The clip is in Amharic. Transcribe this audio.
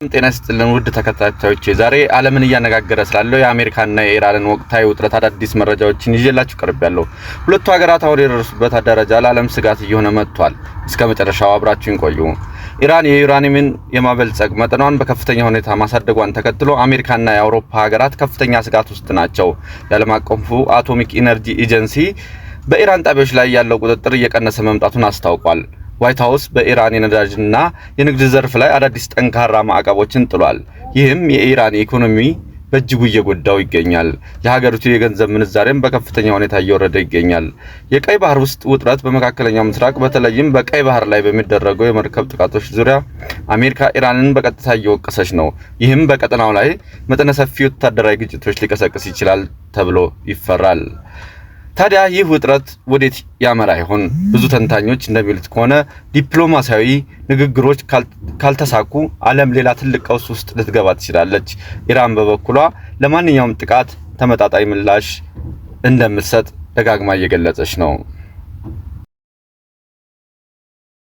ጤና ይስጥልን ውድ ተከታታዮቼ፣ ዛሬ ዓለምን እያነጋገረ ስላለው የአሜሪካና የኢራንን ወቅታዊ ውጥረት አዳዲስ መረጃዎችን ይዤላችሁ ቀርቤያለሁ። ሁለቱ ሀገራት አሁን የደረሱበት ደረጃ ለዓለም ስጋት እየሆነ መጥቷል። እስከ መጨረሻው አብራችሁን ቆዩ። ኢራን የዩራኒየምን የማበልጸግ መጠኗን በከፍተኛ ሁኔታ ማሳደጓን ተከትሎ አሜሪካና የአውሮፓ ሀገራት ከፍተኛ ስጋት ውስጥ ናቸው። የዓለም አቀፉ አቶሚክ ኢነርጂ ኤጀንሲ በኢራን ጣቢያዎች ላይ ያለው ቁጥጥር እየቀነሰ መምጣቱን አስታውቋል። ዋይት ሀውስ በኢራን የነዳጅና የንግድ ዘርፍ ላይ አዳዲስ ጠንካራ ማዕቀቦችን ጥሏል። ይህም የኢራን ኢኮኖሚ በእጅጉ እየጎዳው ይገኛል። የሀገሪቱ የገንዘብ ምንዛሬም በከፍተኛ ሁኔታ እየወረደ ይገኛል። የቀይ ባህር ውስጥ ውጥረት በመካከለኛው ምስራቅ በተለይም በቀይ ባህር ላይ በሚደረገው የመርከብ ጥቃቶች ዙሪያ አሜሪካ ኢራንን በቀጥታ እየወቀሰች ነው። ይህም በቀጠናው ላይ መጠነ ሰፊ ወታደራዊ ግጭቶች ሊቀሰቅስ ይችላል ተብሎ ይፈራል። ታዲያ ይህ ውጥረት ወዴት ያመራ ይሆን? ብዙ ተንታኞች እንደሚሉት ከሆነ ዲፕሎማሲያዊ ንግግሮች ካልተሳኩ ዓለም ሌላ ትልቅ ቀውስ ውስጥ ልትገባ ትችላለች። ኢራን በበኩሏ ለማንኛውም ጥቃት ተመጣጣኝ ምላሽ እንደምትሰጥ ደጋግማ እየገለጸች ነው።